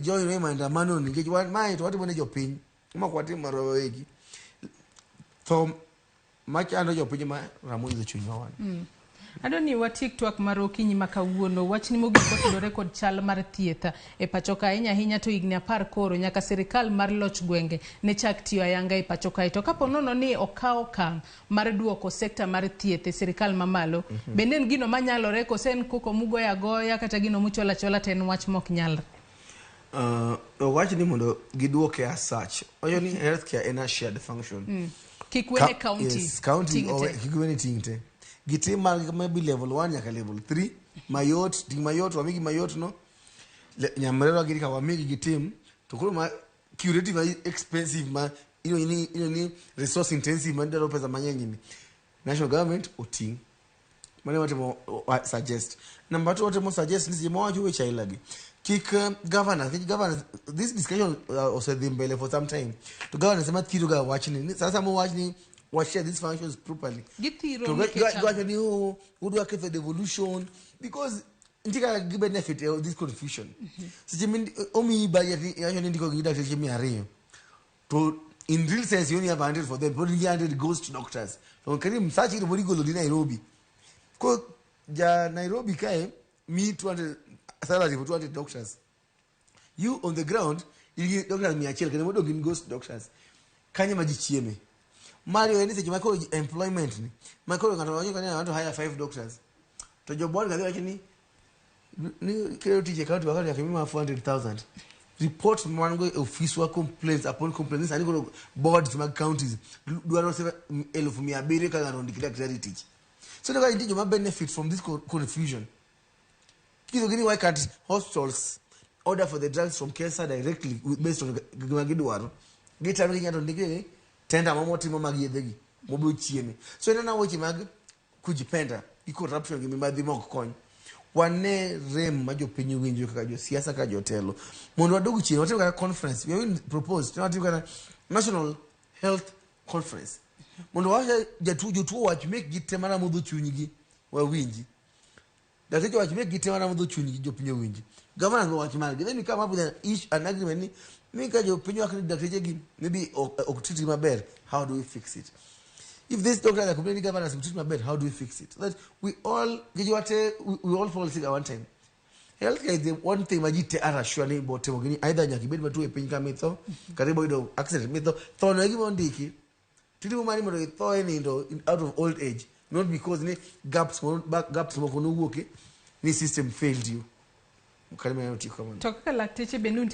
join e maandamano nikech wan mae to watimo ne jopiny ma ok watim marwa wawegi. Tho machando jopiny ma Ramogi chunywa wan. Adwa ni watiek twak mar okinyi ma kawuono. Wachni mogik otudore kod chal mar thieth e pacho ka, ahinya ahinya to higni 10 koro nyaka sirikal mar loch gwenge ne chak tiyo ayanga e pacho kae. To kapo nono ni okaw okang' mar duoko sekta mar thieth e sirikal mamalo, bende en gino manyalore kose en koko mugoyo agoya kata gino muchwalo achwala to en wach mok nyalre? Owach ni mondo giduoke as such. Owacho ni healthcare en a shared function. Kik wene county. Yes, county ting' te. Kik wene ting' te. Gitim mar maybe level 1 nyaka level 3 mayot, ting' mayot, wamigi mayot no. Nyamrerwa gini ka wamigi gitim to koro ma curative ma expensive ma ino ni resource intensive ma dwaro pesa mang'eny ni national government oting'. Mano watimo suggest. Number two, watimo suggest ni seche ma wawacho weche aila gi kik governors, nikech governors, this discussion osedhi mbele for some time, to governors ema thiro ga wachni ni sasa mowach ni wa share these functions properly. Githiro to nikech ang'o? Giwacho ni, "Oh, udwa ketho devolution," because nitie kaka gi benefit e this confusion. Seche omiyi budget ni iwacho ni ndiko gi dakteche 200, to in real sense you only have 100 for them, but only 100 goes to doctors, to kani msachi to pod igolo ni Nairobi ko ja Nairobi kae mi 200 salary for 200 doctors. You on the ground in gi doctors 100, kendo modong gin ghost doctors. Kanyo ma ji chieme. Mario en ni seche ma koro employment ni ma koro ng'ato wacho ni I want to hire five doctors, to jo board kadhi wacho ni kelo tich e county wa nyaka imiwa 400,000. Report ma wan go e ofiswa, complaints upon complaints. Sani koro boards mag counties dwaro 700,000 ka ng'ato ondiki daktari tich. So ka nitie joma benefit from this confusion. Kiso gini, why can't hospitals order for the drugs from KEMSA directly based on gima gidwaro? Gitamo gi ng'ato ndiki tender motimo mag yedhegi mobiro chieme. So ineno weche mag kujipenda gi corruption gi mibadhi mok kony. Wane rem ma jopiny winjo kaka josiasa, kaka jotelo, mondo wadog chien watim kata conference. We will propose watim kata national health conference mondo wach jatuo, jotuo wach mek gi te mana modho chunygi wawinji, dakteche wach mek gi te mana modho chunygi jopiny owinji, governors wach margi. Then we come up with an issue, an agreement ni ka jopiny wach ni dakteche gi maybe ok treat gi maber, how do we fix it? If this doctor are complaining governors ok treat maber, how do we fix it? So that we all giwate we all fall sick at one time. Healthcare is the one thing ma ji te are sure ni bo timo gini, either nyaka ibed matuo e piny ka mitho kata ibo yudo accident mitho. Tho no e gima ondiki titimo mani mondo itho e nindo out of old age, not because ni gaps gaps moko nowuoke ni system failed you. Kata mana otieko kamano. To kaka lakteche bende untie